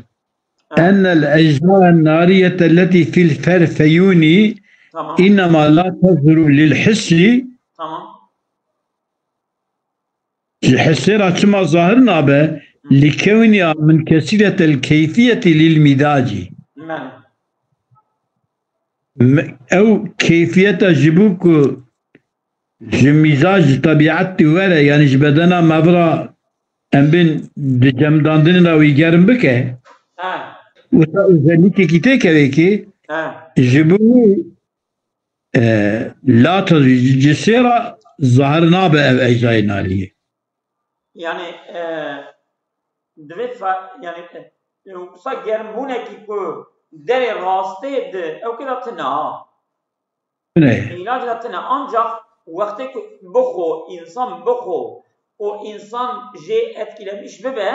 Ennel eczaen nariyete letî fil fer feyûnî Tamam. Înnema la tezhuru lil hissî. Tamam. Ji hissê re çima zahir nabe? Hı. Li kewniya minkesîretel keyfiyetî lil mîzacî. Belê. Me-, ew keyfiyeta ji bo ku ji mîzac, ji tebîetî were, yanî ji bedena me vira em bên di cemdandinê de wî germ bike. Ha. Wisa özellikekî têkeve ki Ha. ji bo wî, e, lata ji cisê re zahir nabe ev eczayê nariyê. Yani, e, divê fa-, yani, e, wisa germbûnekî ku derê rastê di ew kira tine ha. Ne. Îlac de tine, ancak wextê ku bixwe, însan bixwe û însan jê etkilemiş bibe,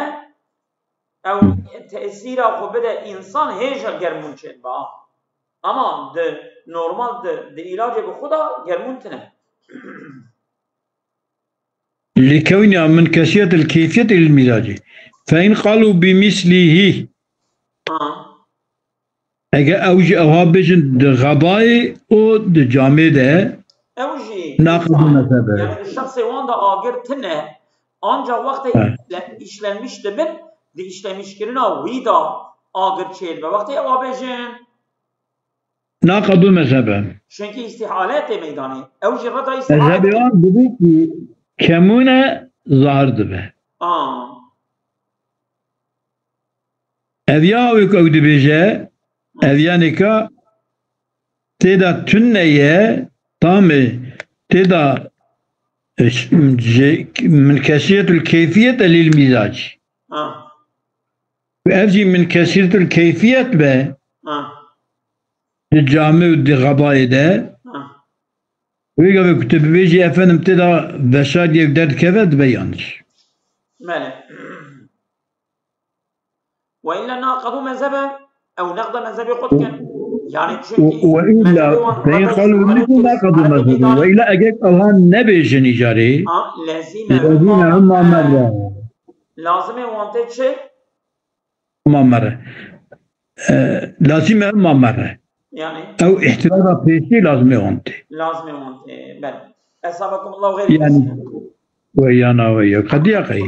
ew tesîra xwe bide însan, hêja germûn çêdibe. Ama di normal di, di îlacê bi xwe de germûn tine. Li kewniya minkesiyetil keyfiyetî lil mîzacî. Fe in qalu bi mislihî. Ha. Eger ew jî ewa bêjin di xedayê û di camê de, ew jî naqidû mezhebe. Yani di şexsê wan de agir tune, ancak wextê He. işle-, işlenmiş dibin, di işlemişkirina wî de agir çêdibe. Wextê ewa bêjin, naqidû mezhebe. Çünkü istihale tê meydanê. Ew jî reda istihale. Mezhebê wan dibî ku kemûne zahir dibe. Aa. Ev ya wê ku ew dibêje, ev yanê ka tê de tune ye, tamê tê de, e, ş-, ji, min kesîyetul keyfiyet e lil mîzac. Ha. Ev jî min kesîyetul keyfiyet be Ha. di camê û di xebayê de. Ha. Wê gavê ku tu bibêjî efendim tê de veşariyê derdikeve dibe yanlış. Belê. Ve illa naqadu mezhebe, ew nexda mezhebê xwe dikin. Yani çünkü Ve illa mezhebê wan Seyîd reda Xalil istihale nîku tê, naqadu mezhebe. Ve illa eger ewan nebêjin îcarê. Ha, lezîme Lezîme huma merre. Lazimê wan tê çi? Huma merre. E, lazîme huma merre. Yani? Ew îhtirara pêşî lazimê wan tê. Lazimê wan tê, belê. Esabakumullahu xeyr. Yani, ve yana ve ya. Qediya qey.